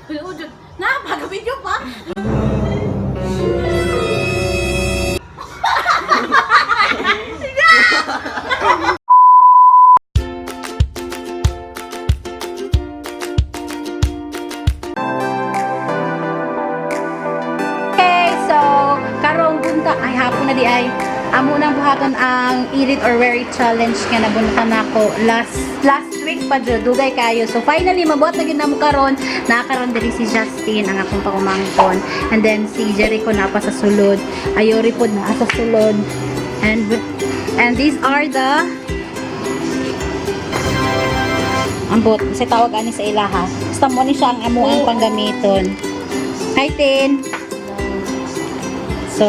Ujud. Na, pag-video pa. Okay, so karong bunta ay hapon na di ay amo nang buhaton ang eat it or wear it challenge nga nabuntan nako last last week pa jud, dugay kayo. So finally mabuhat na gid namo karon. Nakaron diri si Justin, ang akong pagumangkon, and then si Jericho na pa sa sulod, Ayori pod naa sa sulod, and these are the ambot sa tawag ani sa ilaha. Basta mo ni siya ang amuang panggamiton. Hi, Tin. So,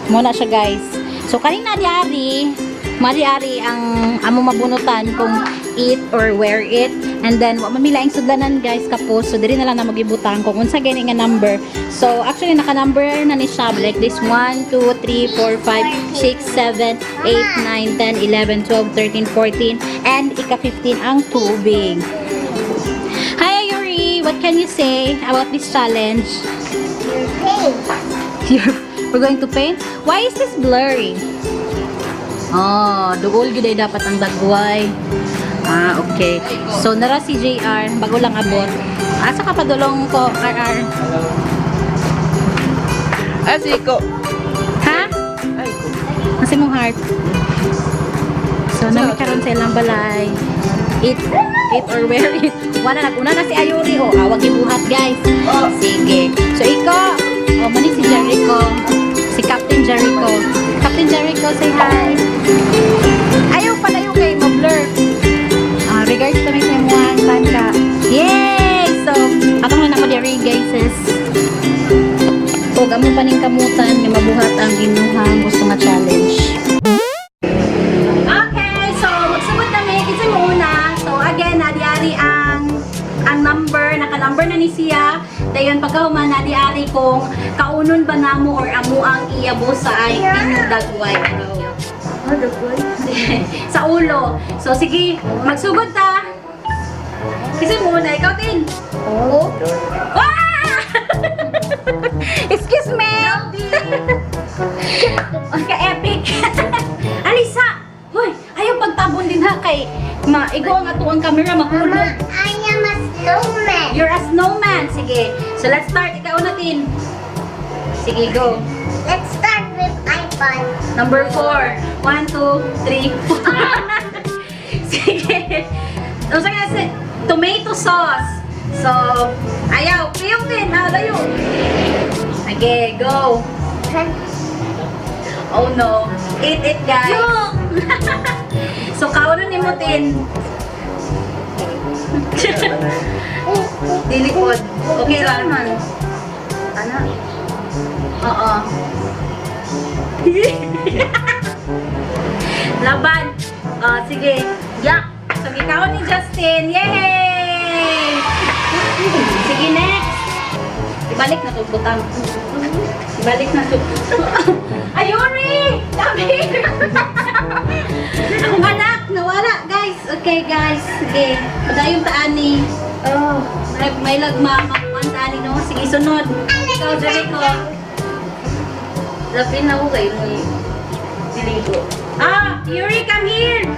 muna siya, guys. So, kanina di-ari, mari-ari ang amo mabunutan kung eat or wear it. And then, wa man milaing sudlanan, guys, kapos. So, diri na lang na magibutang kung unsa gani nga number. So, actually, naka-number na ni siya. Like this, 1, 2, 3, 4, 5, 6, 7, 8, 9, 10, 11, 12, 13, 14, and ika-15 ang tubig. Hi, Yuri! What can you say about this challenge? We're going to paint? Why is this blurry? Oh, duol gyud ay dapat ang dagway. Ah, okay. So, nara si JR, bago lang abot. Asa ka padulong ko, RR? Ah, si Iko. Ha? Ay, ko. Nasa mong heart. So, nami karon sa ilang balay. Eat, eat or wear it. Wala, naguna na si Ayuri. Oh, awag ibuhat, guys. Sige. So, Iko. Oh, mani si Jericho. Si Captain Jericho. Captain Jericho, say hi. Ayaw pala yung kay ma-blur. Ah, regards kami sa imuhang tanda. Yay! So, atong na nako diri, guys. Ug amo pa ning kamutan nga mabuhat ang inyong gusto nga challenge. Okay, so magsugod na mi, kinsa mo una? So again, nadiari ang number, naka-number na ni siya. Dayon pagkahuman nadiari kung kaunon ba namo or amo ang iyabo sa ay inudagway. Sa ulo. So sige, magsugod ta. Kinsa mo una, ikaw din. Oo. Ah! Excuse me. Ang ka-epic. Alisa! Hoy, ayaw pagtabon din ha kay maigo ang ato ang camera mahulog. I am a snowman. You're a snowman. Sige. So let's start. Ikaw na din. Sige, go. Let's start with iPod. Number 4. 1, 2, 3, 4. Sige. Ano sa kasi? Tomato sauce. So, ayaw. Piyong din. Ha, layo. Okay, go. Oh no. Eat it, guys. So, kaunan ni mo, Tin. Dilikod. Okay lang. Ano? Oo. Laban. Oh, sige. Yak. So, ikaw ni Justin. Yay! Sige, next. Ibalik na itong butang. Ibalik na ito. Ayuri! Come here! Akong anak, nawala, guys. Okay, guys. Sige. Padayon taani. Oh. May lagmama. Taani, no? Sige, sunod. Ikaw, Jericho. Lapin na ko kayo ni Diligo. Ah, Yuri, come here!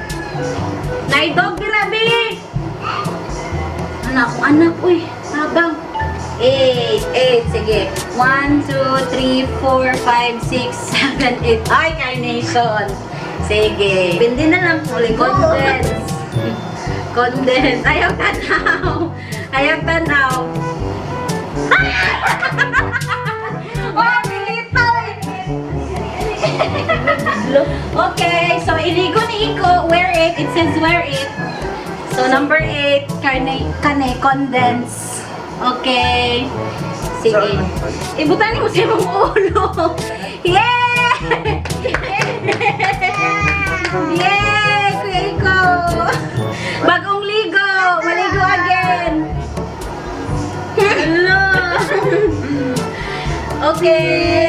Naidog, grabe! Anak ko, anak, uy, habang. 8, 8, sige. 1, 2, 3, 4, 5, 6, 7, 8. Ay, carnation! Sige. Pindi na lang po ulit ko. Condense. Condense. Ayaw tanaw. Ayaw tanaw. Oh, pilito! Okay, so iligo ni Iko, wear it. It says wear it. So number 8, carne, kane, condense. Okay. Sige. Ibutan mo sa imong ulo. Yay! Yay! Kuya Iko! Bagong ligo! Maligo again! Hello! Okay!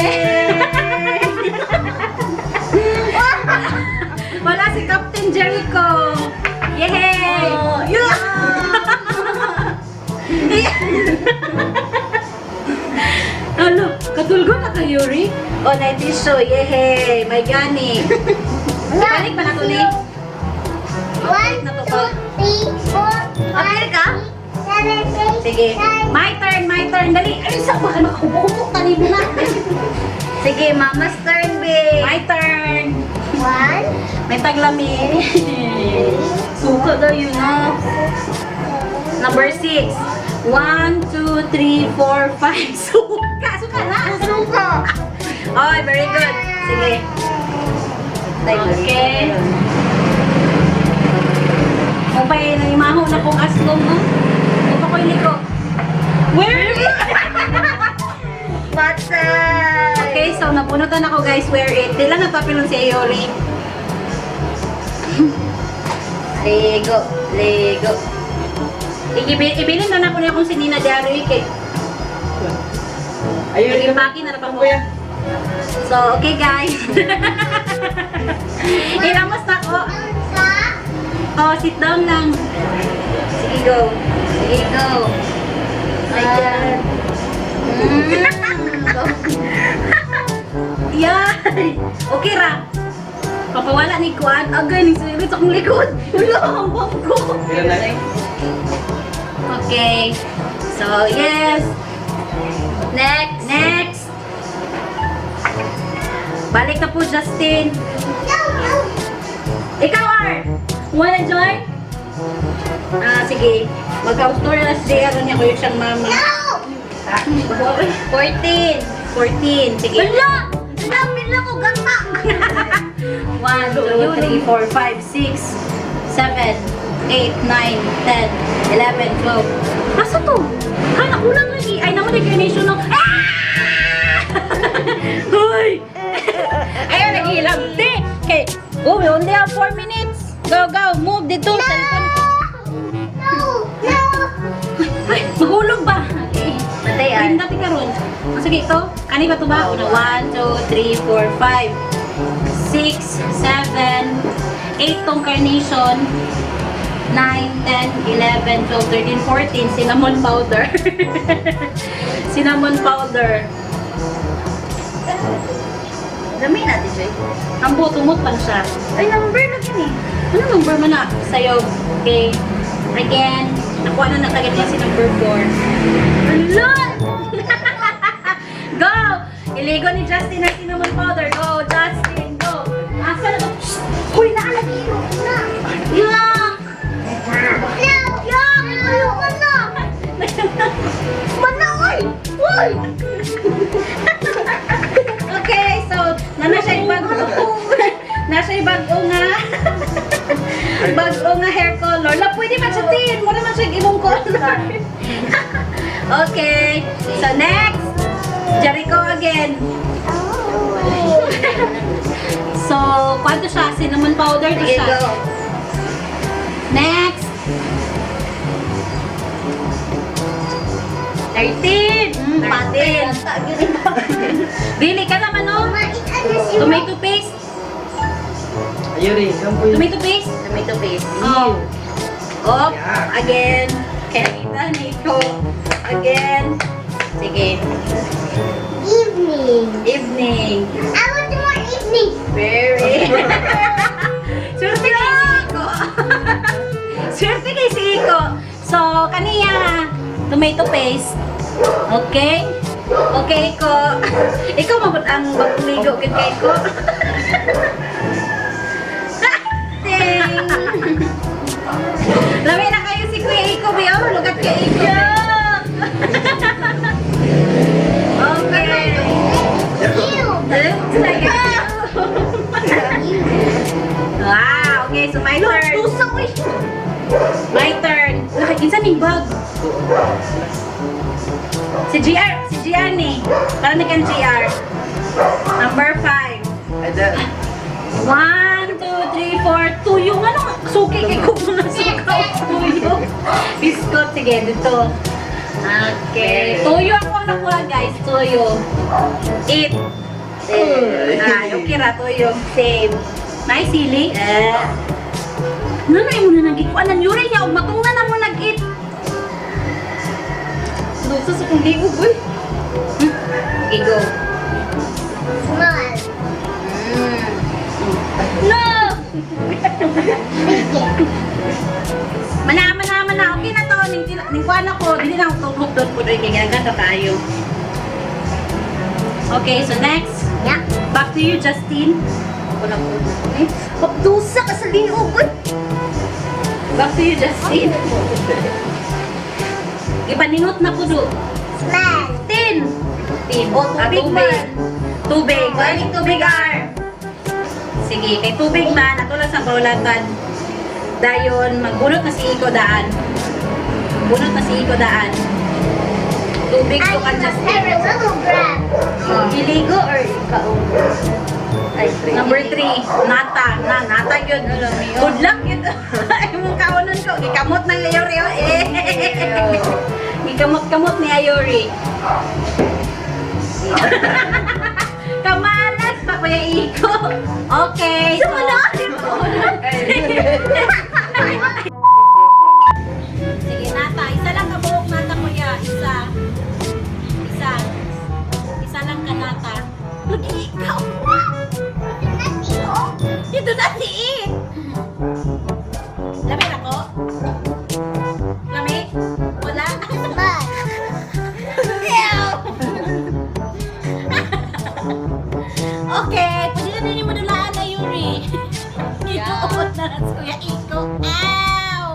Wala si Captain Jericho! Yay! Oh, Yeah! Alo, katulgo na kayo, Ri? Oh, na tissue. Yehey, may gani. Balik ba na to ni? One, two, three, four, Apil five, ka? six, seven, eight, Sige. nine. My turn, my turn. Dali. Ay, sa baka nakaupo-upo tani mo na. Sige, mama's turn, babe. My turn. One, May taglami. Suka daw yun, no? Number 6. 1, 2, 3, 4, 5. Suka! Suka na! Suka. Okay, very good. Sige. Okay. Okay, naimaho na kong aslong, no? Ito ko liko. Where is Patay! Okay, so napunutan ako, guys. Wear it. Di lang natapilon si Ayori. Ligo, ligo. Ibilin na na ko niya kung si Nina Diary kay Ayun, Ipaki na pa mo. So, okay, guys. Ilamos na ko. Sa. Oh, sit down lang. Sige, go. Sige, go. Ayan. Go. Yeah. Okay ra. Papawala ni Kuan. Agay, ni sulit sa akong likod. Wala, ang bangko. Ilan na? Okay. So, yes. Next. Next. Balik na po, Justin. No, no. Ikaw, Art. Wanna join? Ah, sige. Mag-house tour na si JR. Niya ko yung siyang mama. No. 14. 14. Sige. Wala! Dami lang ko gata! 1, 2, 3, 4, 5, 6, 7, 8, 9, 10, 11, 12. Asa to? Ha, nakulang lagi. Ay, naman nag-carnation no. Ah! Hoy! Ayun, nag-ilang. Di! Okay. Oh, we only have 4 minutes. Go, go. Move dito. Cellphone. No. No. Ay, mahulog ba? Okay. Patay, ah. Pindati ka ron. Oh, sige, ito. Kani ba ito ba? Una, 1, 2, 3, 4, 5, 6, 7, 8 tong carnation. 9, 10, 11, 12, 13, 14. Cinnamon powder. Cinnamon powder. Dami natin, Joy. Ang tumot lang siya. Ay, number na yun eh. Ano number man na? Sa'yo. Okay. Again, nakuha na natagad niya si number 4. Ala! Go! Iligo ni Justin ang cinnamon powder. Go, Justin, go! Asa na to? Shh! Uy, naalagi! No. Yuck! No. Yuck! Ayoko na. Mana, oy. Oy. Okay, so, nana siya yung bago. Nasa yung bago nga. Bago nga hair color. La, pwede man siya tin. Mura man siya yung imong color. Okay. So, next. Jericho again. Oh. So, kwanto siya? Cinnamon powder to Sige, siya. go. Next. 13. 13. Gata, yun. Dili ka naman, no? Mait ano si Tomato paste. Ayun rin, kampo yun. Tomato paste. Tomato paste. Oh. Oh, Yeah. again. Kaya Nico. Again. Sige. Evening. Evening. I want more evening. Very. Swerte kay si Iko. Swerte kay si Iko. So, kaniya, tomato paste. Okay? Okay, Iko. Ikaw mabot ang bagong kay kay Iko. Ting! Lami na kayo si Kuya Iko, Biyo. Look at Kuya Iko. Okay. You. Looks like a Wow, okay, so my turn. My turn. Nakakinsa ning bag. Si GR, si GR ni. Para ni kan GR. Number 5. Ay, dad. 1, 2, 3, 4, tuyo. Nga nung suki kay kung na suka o tuyo. Biskot, sige, dito. Okay. Tuyo ako ang nakuha, guys. Tuyo. 8. Ay, okay ra, tuyo. Same. Nice, sili. Eh, Nanay mo na nagikuan ng yuri niya, ug matungan na mo nag-eat. Dusa sa kong liog, uy. Okay, go. Small. No! Big. Mana, mana, mana. Okay na to. Ning, ning kuan ako. Dili na ako tuhog doon po doon. Kaya ganda tayo. Okay, so next. Yeah. Back to you, Justine. Wala ko. Eh, Papdusa ka sa liog, uy. Back to you, Justine. Ipaningot na po do. Small. 10. 10. O, tubig Ah, man. Tubig. Waling tubig, ar. Sige, kay tubig man, ato lang sa baulatan. Dayon, magbunot na si Iko daan. Bunot na si Iko daan. Tubig I to ka, must Justin. have a little grab. Iligo or kaon? Ay, Number 3, nata. Na, nata yun. Good luck yun. Ay, mong kaunon ko. Gikamot ng Ayori. Oh. Eh. Gikamot-kamot ni Ayori. Kamalas pa, Kuya Iko. Okay. So, sige, nata. Isa lang kabuok nata, Kuya. Isa. Isa. Isa lang ka nata. Nag-iikaw. You do not eat! Lami na ko? Lami? Wala? Small. Ew! Okay, pwede na din mo dulaan na Yuri. Ituot na lang si Kuya Iko. Ow!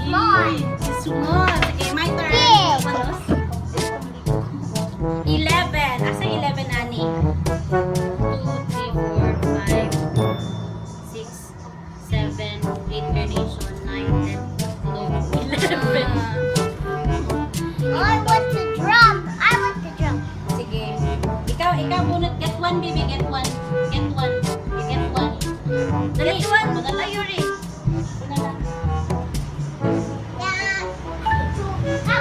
Small. Si Small. Okay, my turn. Big. Manos. 11. Asa 11, Ani? 2, 3, 4, 5, 6, 7, 8, carnation, 9, 10, 11. I want to drop. I want to drop. Sige. Ikaw, ikaw bunot. Get one, baby. Get one. Get one. You get one. Dali. Get one. Madala. Ayuri. Una lang. Yeah.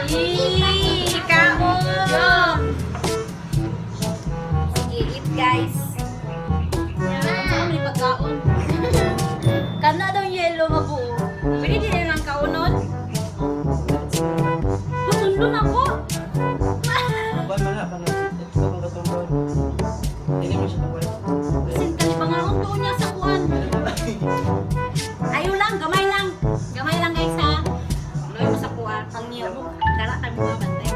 Eee, kaon! Sige, eat, guys. Saan mo pagkaon? Kana daw yellow mabuo. Pwede din na lang kaunon. Tutundon ako. Kuan man na, pang ito katong brown. Dili mo siya kuan. Sintal pangaon ko niya sa kuan. Ayaw lang, gamay lang. Gamay lang, guys, ha. Loy mo sa kuan. Ang yellow. Dara kay mga bantay.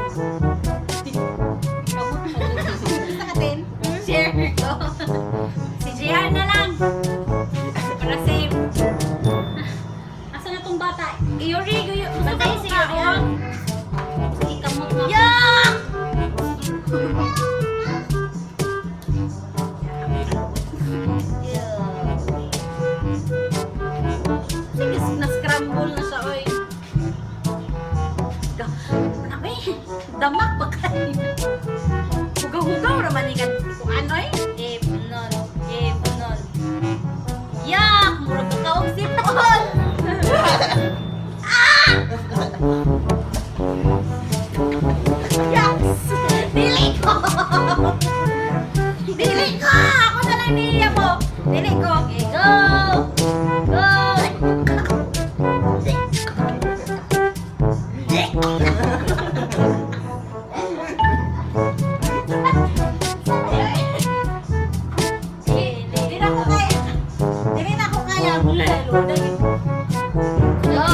Kamot mo. Gusto ka din? Share ko. Si JR na lang. Para safe. Asa na tong bata? Iyori, guyo. Gusto ka Bantay si Yuri, kaon? Sige, kamot na. Yak! Sige, na-scramble na siya, oy. Ano, eh, damak ba kayo? Hugaw-hugaw raman ni kung ano, eh. Eh, punon. Eh, punon. Yak! Murag ka kaong sipon! Yaks! Dili ko! Dili ko! Ako na lang niya mo! Dili ko! Okay, go! Go! Dili na ko kaya! Dili na ko kaya! Go!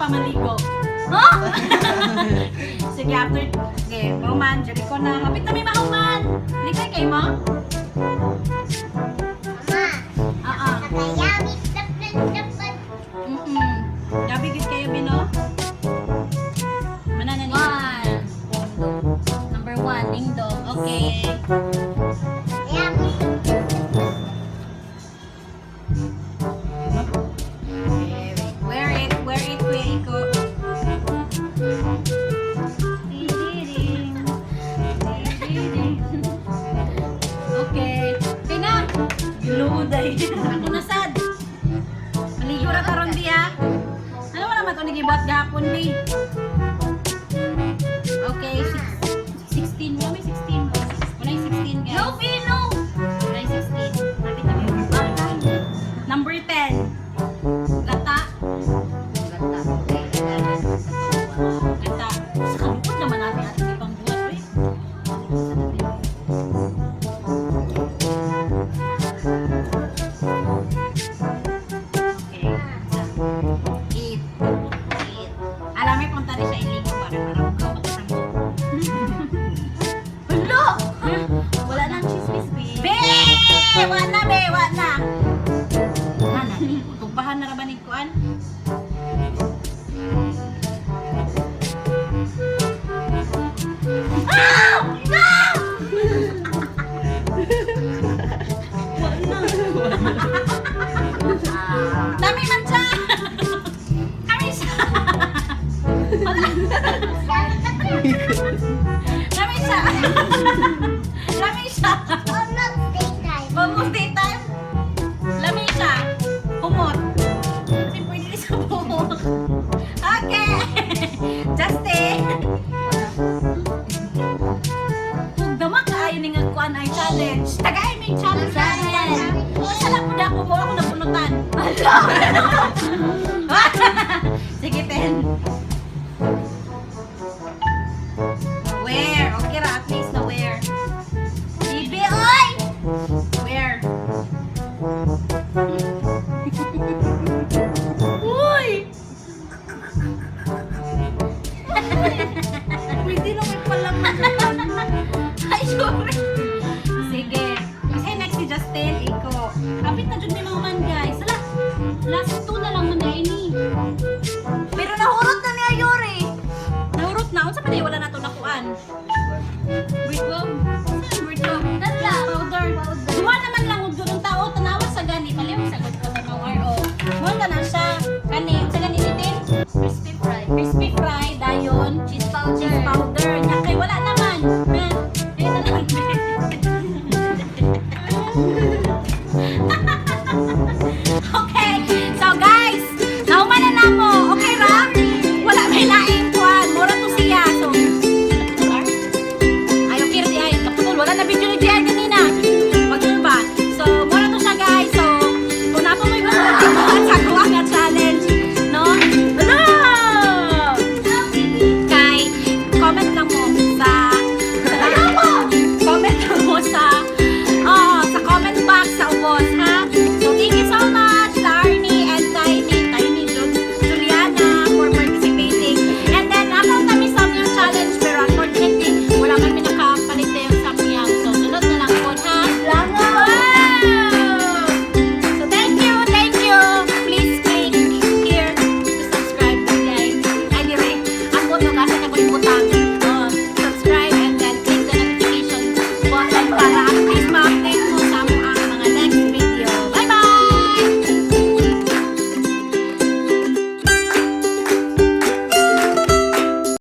pa maligo. Huh? Sige, after. Sige, mahuman. Jericho na. Hapit na may mahuman. Likay kay mo? Mama, Oo. nakayami dapat dapat. Gabi gid kayo, Bino. Manana ni. One. Number one, ding dong. Okay. Yummy. Wear it, Kuya Iko. Ding, ding. Okay. Okay na. Giluday. Ako na sad. Maligo ra karon di ha. Ano wala man to nagibuhat gahapon di. Okay, 16. Wala may 16. Wala yung 16, guys. No, Pino! Wala yung 16. Lapit na may Number 10. Gata. Gata. Sa kalupot naman natin ating ibang buhat, eh. Okay. Eat. Eat. Alam mo, punta rin siya iligo para para ka makasamo. Hello! Wala nang chismis, babe. Be! Wa na, be! Wa na! Nana, tugpahan na ra ba ni kuan? Dami man siya! Kami siya! Dami siya! Dami siya! Almost daytime. Almost daytime. Lami siya. Humot. Kasi pwede rin sa buhok. Okay. Justin. Kung dama kaayo ni nga kuan ay challenge. Tagay may challenge. Challenge. Asa lang po na ako mo ako napunutan. Sige, ten. Where? Okay ra, at least na where. Bibi, oy! Where? Uy! Pwede naman pala Ay, sorry. Sige. Kasi next si Justin, Iko. Kapit na dyan may mga man, guys. Ala, last two na lang man na ini. Pero nahurot na niya, Yuri. Nahurot na. Unsa pa na wala na to nakuan? Wait, go. Number two. Tala. Powder. Duha naman lang og durong tao. Tanawa sa gani. Paliw sa good ko tanaw RO. Mo na siya. Kani, unsa gani ni Tin? Crispy fry. Crispy fry, dayon. Cheese powder. Cheese powder.